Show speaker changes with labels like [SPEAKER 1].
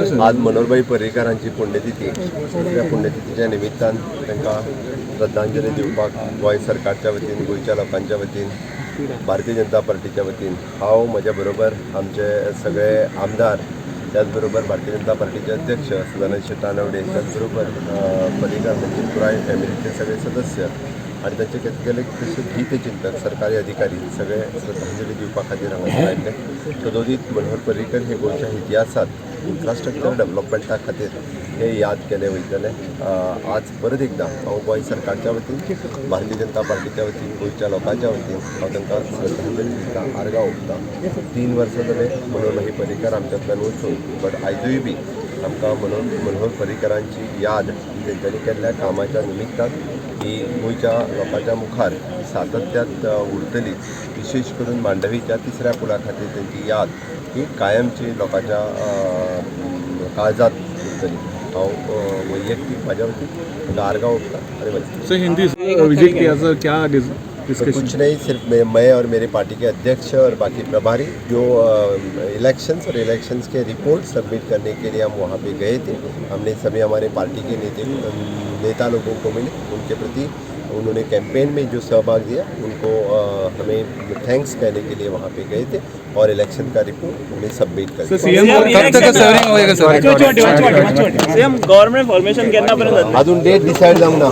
[SPEAKER 1] आज मनोहरभाई पर्रीकारांची पुण्यतिथी. त्या पुण्यतिथीच्या निमित्तान तांकां श्रद्धांजली दिवपाक गोंय सरकारच्या वतीन, गोंयच्या लोकांच्या वतीन, भारतीय जनता पार्टीच्या वतीन हांव, म्हज्या बरोबर आमचे सगळे आमदार, त्याच बरोबर भारतीय जनता पार्टीचे अध्यक्ष सदानंद शेट तानावडे, त्याच बरोबर पर्रीकार तांची पुराय फॅमिलीचे सगळे सदस्य आनी तांचे केले तशे हितचिंतक, सरकारी अधिकारी सगळे श्रद्धांजली दिवपा खातीर हांगासर आयिल्ले. सदोदीत मनोहर पर्रीकर हे गोंयच्या इतिहासात इन्फ्रास्ट्रक्चर डेव्हलपमेंटा खातीर हे याद केले वयतले. आज परत एकदां हांव गोंय सरकारच्या वतीन, भारतीय जनता पार्टीच्या वतीन, गोंयच्या लोकांच्या वतीन हांव तांकां श्रद्धांजली दिता, आर्गां ओंपता. 3 वर्सां जाले मनोहर पर्रीकर आमच्यांतल्यान वचून, बट आयजूय बी आमकां मनोहर पर्रीकरांची याद तेंच्यांनी केल्ल्या कामाच्या निमित्तान ही गोंयच्या लोकांच्या मुखार सातत्यात उरतली. विशेश करून मांडवीच्या तिसऱ्या पुला खातीर तेंची याद ही कायमची लोकांच्या काळजात उरतली. हांव वैयक्तीक म्हाज्या वतीन तांकां आर्गां ओंपता आनी वयता.
[SPEAKER 2] सर, हिंदी विजिट किया सर, क्या
[SPEAKER 1] तो
[SPEAKER 2] डिस्कशन?
[SPEAKER 1] कुछ नहीं, सिर्फ मैं और मेरे पार्टी के अध्यक्ष और बाकी प्रभारी जो इलेक्शंस और इलेक्शंस के रिपोर्ट सबमिट करने के लिए हम वहाँ पे गए थे. हमने सभी हमारे पार्टी के नेते नेता लोगों को मिले. उनके प्रति उन्होंने कैंपेन में जो सहभाग दिया, उनको हमें thanks कहने के लिए वहाँ पे गए थे और इलेक्शन का रिपोर्ट उन्हें सबमिट कर
[SPEAKER 2] सर,
[SPEAKER 1] दिया.
[SPEAKER 2] सीएम
[SPEAKER 3] कब तक सर्विंग होएगा सर?
[SPEAKER 4] सीएम, गव्हर्नमेंट फॉर्मेशन केन्ना पर्यंत जातलें?
[SPEAKER 1] अजून डेट डिसाईड जावंक ना.